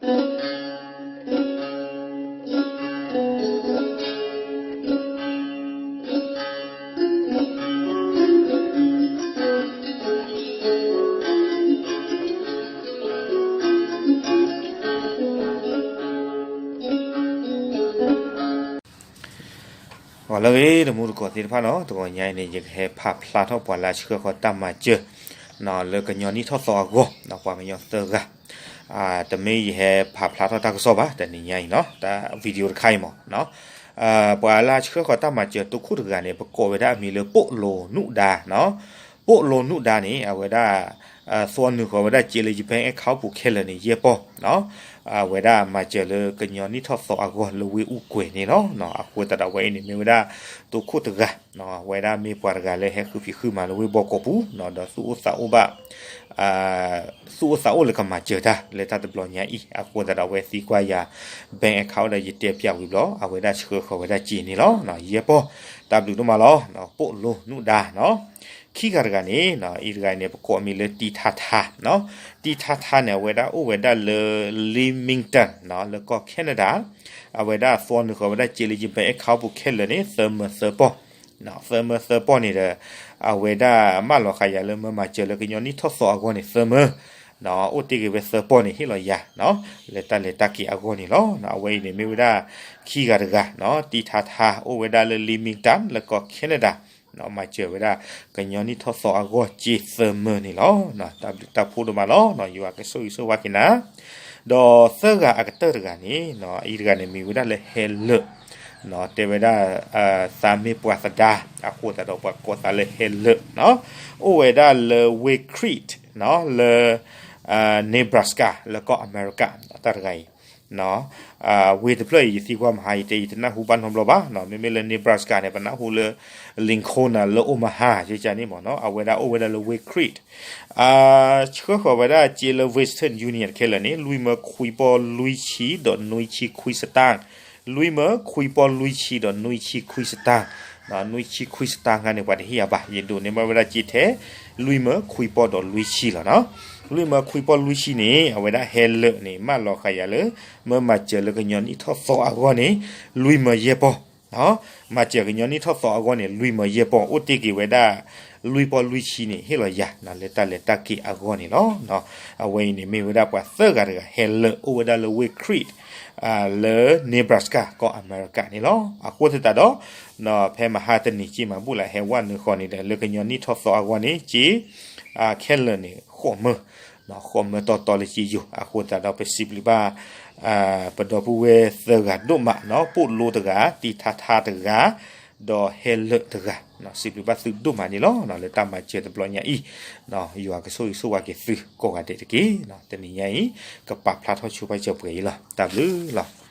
ဂီၤလၢအဂ့ၤ တမူတကိးသ့ၣ်တဖၣ်နီၤ, တဂီၤညါအံၤန့ၣ် ယကဟဲဖးဖျါထီၣ်ပှၤလၢအဆှၢဃီၤတၢ်မၤစၢၤ လၢကညီနံၣ်ထီၣ်သီအဂီၢ် ပှၤကညီသၢဂၤ, တမ့ၢ်ယဟဲဖးဖျါထီၣ်တၢ်ကစီၣ်ဘၣ်, တနံၤညါအံၤနီၤ, တၢ် video တခါအံၤမ့ၢ် ပှၤလၢအဆှၢဃီၤတၢ်မၤစၢၤ သုးခိၣ်တဂၤန့ၣ် ပကိးဝဲဒၣ်အမံၤလၢ ပိာ်လိနူၣ်ဒါနီၤ. ပိာ်လိနူၣ်ဒါန့ၣ် အဝဲဒၣ် သွီနုာ်ဃီၤဝဲဒၣ်စ့လၢ ယ bank account ပူၤခဲလၢာ်န့ၣ် ယဲၢ်ပီၢ်နီၤ. အဝဲဒၣ်မၤစၢၤလၢကညီနံၣ်ထီၣ်သီအဂီၢ်လၢဝ့ၢ်အူကွဲၤန့ၣ်လီၤ. အဃိသတးဒီးအဝဲအံၤန့ၣ် မ့ၢ်ဝဲဒၣ်သုးခိၣ်တဂၤ အဝဲဒၣ်မ့ၢ်ပှၤတဂၤလၢဟဲဃုဖံးဃုမၤလၢဝ့ၢ်ဘီကီးပူၤနီၤ, ဒီးသူၣ်အိၣ်သးအိၣ်ဘၣ် သူၣ်အိၣ်သးအိၣ်လၢကမၤစၢၤတၢ်လၢတၢ်တဘျီညါအံၤ, အဃိသတးဒီးအဝဲသံကွၢ်ယၤ bank account ဒီးယတဲပျးဝံၤဘျီ အဝဲဒၣ်ဆှၢဃီၤဝဲဒၣ်စ့န့ၣ်လီၤ. ယဲၢ်ပီၢ် တၢ်ဘျုးဒိၣ်မးလီၤ. ပိာ်လိနူၣ်ဒါနီၤ. ခံဂၤတဂၤန့ၣ် အံၤတဂၤန့ၣ် ပကိးအမံၤလၢတံထါထါနီၤ. တံထါထါန့ၣ် အဝဲဒၣ်အိၣ်ဝဲဒၣ်လၢ Leamington နီၤ လၢကီၢ် Canada, အဝဲဒၣ်သွီနုာ်ဃီၤဝဲဒၣ်စ့လၢ ယ bank account ပူၤခဲလၢာ်န့ၣ် သၢမၢသၢပီၢ် သၢမၢသၢပီၢ်န့ၣ်ဒီး အဝဲဒၣ်မၢလီၤဃာ်ယၤလၢမၢမၤစၢၤလၢကညီနံၣ်ထီၣ်သီအဂီၢ်န့ၣ် သၢမၢ အိၣ်တ့ၢ်ဂ့ၤဝဲသၢပီၢ်န့ၣ် ဟ့ၣ်လီၤယၤနီၤ, လၢတၢ်လဲၤတၢ်က့ၤအဂီၢ်န့ၣ်လီၤ. အဝဲအံၤန့ၣ်မ့ၢ်ဝဲဒၣ်ခံဂၤတဂၤနီၤ, တံထါထါ အိၣ်ဝဲဒၣ်လၢ Leamington လၢကီၢ် Canada နီၤ, မၤစၢၤဝဲဒၣ် ကညီနံၣ်ထီၣ်သီအဂီၢ်စ့သၢမၢန့ၣ်လီၤ. တၢ်ဘျုးတၢ်ဖှိၣ်ဒိၣ်မးလီၤ. ယွၤကဆိၣ်ဂ့ၤဆိၣ်ဝါက့ၤနၤ ဒီးသၢဂၤအကတၢၢ်တဂၤန့ၣ် အံၤတဂၤန့ၣ် မ့ၢ်ဝဲဒၣ်လၢဟဲလၢာ်, တဲဝဲဒၣ် သးမ့ၢ်ပှၤသဒါ အဃိသတးဒီးပှၤကိးသးလၢဟဲလၢာ်နီၤ, အိၣ်ဝဲဒၣ်လၢ Wheat Creek နီၤ လၢ Nebraska လၢကီၢ်အမဲရကၤ တၢ်တဂၤအံၤ ဝ့ၢ်တဖျၢၣ်အံၤ ယသံကွၢ်မဟါ ယတဲယတနၢ်ဟူဘၣ်နီတဘျီဘၣ်, မ့မ့ၢ်လၢ Nebraska န့ၣ် ပနၢ်ဟူလၢ Lincoln လၢ Omaha ယကန့ၣ်မ့ၢ်နီၤ, အဝဲဒၣ်အိၣ်ဝဲဒၣ်လၢ Wheat Creek ဆှၢဃီၤဝဲဒၣ်စ့လၢ Western Union ခဲလၢာ်န့ၣ် လွံၢ်မၢခွံပီၢ်လွံၢ်ဆံဒီးနွံဆံခွံစတၢၢ်, လွံၢ်မၢခွံပီၢ်လွံၢ်ဆံဒီးနွံဆံခွံစတၢၢ်, နွံဆံခွံစတၢၢ်ခါန့ၣ် ပှၤတဟ့ၣ်ယၤဘၣ်, ယဒိးန့ၢ်ဘၣ်ဝဲဒၣ်စ့ထဲ လွံၢ်မၢခွံပီၢ်ဒီးလွံၢ်ဆံလီၤနီၤ. လွံၢ်မၢခွံပီၢ်လွံၢ်ဆံန့ၣ် အဝဲဒၣ်ဟဲလၢာ်န့ၣ် မၢလီၤဃာ်ယၤလၢ မၢမၤစၢၤလၢကညီနံၣ်ထီၣ်သီအဂီၢ်န့ၣ် လွံၢ်မၢယဲၢ်ပီၢ် မၤစၢၤကညီနံၣ်ထီၣ်သီအဂီၢ်န့ၣ် လွံၢ်မၢယဲၢ်ပီၢ်, အိၣ်တ့ၢ်က့ၤဝဲဒၣ် လွံၢ်ပီၢ်လွံၢ်ဆံန့ၣ် ဟ့ၣ်လီၤယၤ လၢတၢ်လဲၤတၢ်က့ၤအဂီၢ်န့ၣ်လီၤ. အဝဲအံၤန့ၣ်မ့ၢ်ဝဲဒၣ်ပှၤသၢဂၤတဂၤ ဟဲလၢာ်အိၣ်ဝဲဒၣ်လၢ Wheat Creek လၢ Nebraska ကီၢ်အမဲရကၤန့ၣ်လီၤ. အဃိသတးဒီး ဖဲမဟါတနံၤက့မၤဘူၣ်လၢဟဲဝဲနုာ်ဃီန့ၣ်ဒီး လၢကညီနံၣ်ထီၣ်သီအဂီၢ်န့ၣ် က့ ခဲလၢာ်န့ၣ် ဃိးမၢ ဃိးမၢတီတီလၢက့ယိာ်, အဃိသတးဒီးပစံးဘျုးဘၣ် ပဒီပုၢ်ဝဲၢ်သၢဂၤဒိၣ်မးနီၤ, ပိာ်လိတဂၤ, တံထါထါတဂၤ, ဒီးဟဲလၢာ်တဂၤ, စံးဘျုးဘၣ်သုဒိၣ်မးန့ၣ်လီၤ. လၢတၢ်မၤစၢၤတဘျီညါအံၤ ယွၤကဆိၣ်ဂ့ၤဆိၣ်ဝါက့ၤသုကိးဂၤဒဲးတက့ၢ်. တနံၤညါအံၤ ကပာ်ဖျါထီၣ်ဆိပာ်စၢၤပှဲၤအံၤလီၤ. တၢ်ဘျုးလီၤ.